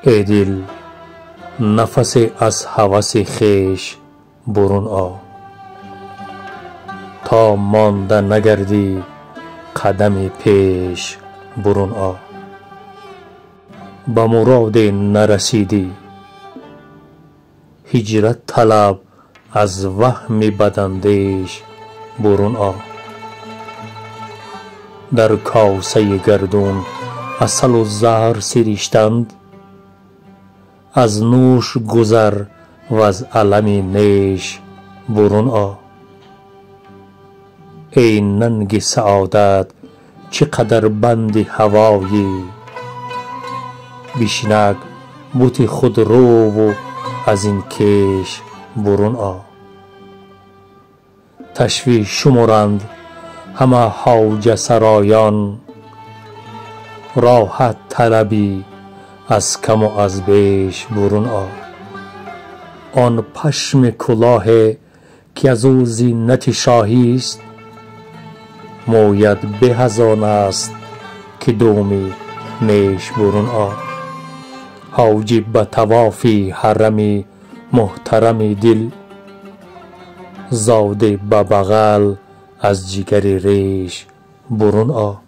Эй дил, нафасе аз ҳаваси хеш бурун о, то монда нагардӣ қадами пеш бурун о. Ба муроде нарасидӣ, ҳиҷрат талаб аз ваҳми бадандеш бурун о. Дар косаи гардун асалу заҳр сириштанд, аз нӯш гузар ваз алами неш бурун о. Эй нанги саодат, чӣ қадар банди ҳавоӣ, бишинак бути худрӯву аз ин кеш бурун о. Ташвиш шуморанд ҳама ҳоҷасароён, роҳат талабӣ аз каму аз беш бурун о. Он пашми кулоҳе ки аз ӯ зинати шоҳист, мӯяд беҳ аз он аст ки думи неш бурун о. Ҳоҷӣ ба тавофи ҳарами муҳтарами дил, зоде ба бағал аз ҷигари реш бурун о.